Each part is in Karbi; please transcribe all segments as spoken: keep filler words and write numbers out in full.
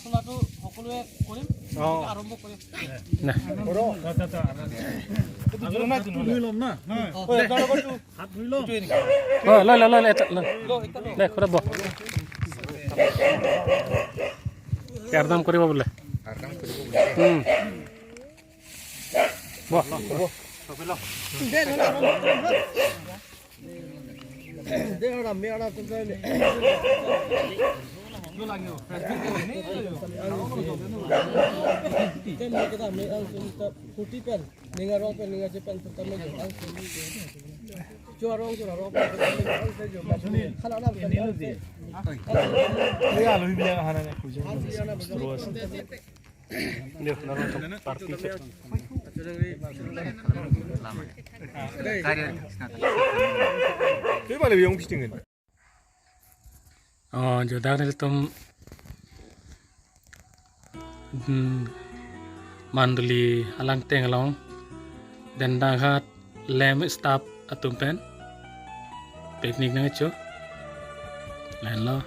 সকলোৱে কৰিম। অ। আৰম্ভ কৰিম। না। ৰ। যা, যা, যা। এইটো জোৰ নাই, জোৰ নাই। ধুই ল'ম না। অ, দে। হাত ধুই ল'ম। এইটো এনেকে। অ, লৈ, লৈ, লৈ, লৈ, লৈ। ল, এটা ল। দে, খুৰা বহ। ইয়াৰ নাম কৰিব বোলে। উম। বহ। এই আলহীবিলাক অহা নাই, নাই, খুজি। Tui balik yang pisting kan? Oh, jo dak nelitum, hmm, Mandali Langteng along, Dendaghat Lem staff atum pen picnic nangcho. Lahenlo.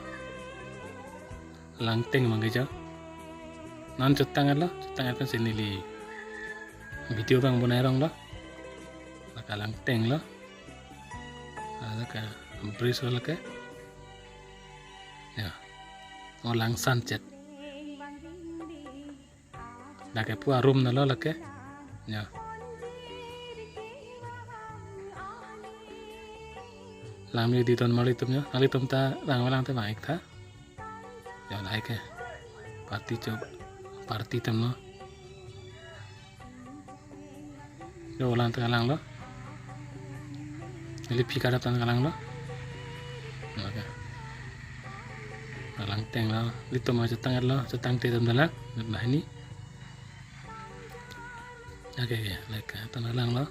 Langteng abang ke jo. Non chotang lo, chotang pensi neli video abang bonai rong lo. Lake Langteng lo. Lake bridge lo lake. Ya. Oh, Langsan chet. Lake pu arum nalo lake. Ya. Langme di ton mali tum ya. Nanglitum ta lang lang te baik tha. Ya, lahai ke. Party chok. Party atum lo. Jo lang ta lang lo. Neli phika dap tan lang lo. Oke. Langteng lo. Ilitum ma chotang lo. Chotang te dam dalang. Dam bahini. Oke, oke. Like, tan lang lo.